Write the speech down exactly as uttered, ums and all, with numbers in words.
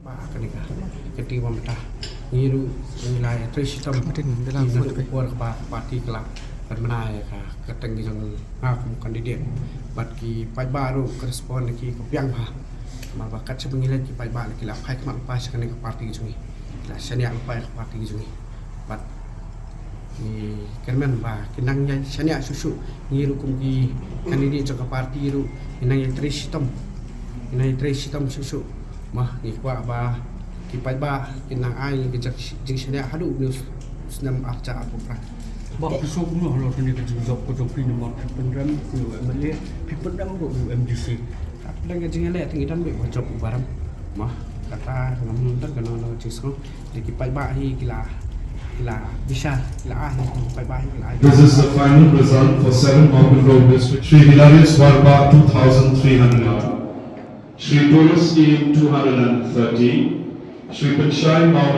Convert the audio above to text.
Ba kane ka kynti ba mynta ngi ruh ngi la ïatrei shitom. Ka dei la ki nang por ba party ka la pynbna ïa ka kyrteng jong nga kum candidate. Bad ki paidbah ruh ka respond ki ka biang bha. Namar ba kat shaba ngi leit ki paidbah ki la phai khmat lypa sha kane ka party jong ngi. Ki la shaniah lypa ïa ka party jong ngi. Bad ngi kyrmen ba ki nang ïa shaniah shuh shuh, ngi ruh kum ki candidate jong ka party ruh ngi nang ïatrei shitom. Ngi nang ïatrei shitom shuh shuh. Mo ngi kwah ba ki paidbah ki nang ai ka jingshaniah haduh une u snem arhajar arphew phra. Bah, phi sngewthuh kumno halor kane ka jingjop ka jong phi namar phi pynrem ïa u M L A, phi pynrem ruh ïa u M D C? Hapdeng ka jingïaleh te ngi don beit ba jop uba rem. Mo kata ngam don kano kano ka jingsngew. Te ki paidbah hi ki la, ki la bishar, ki la ai, ki paidbah hi ki la ai. This is the final result for seven Morgan Road District. Shri Hilarius Warba, two thousand three hundred. Shri Tourist Scheme, two hundred and thirty. Shri Pinshai Mawri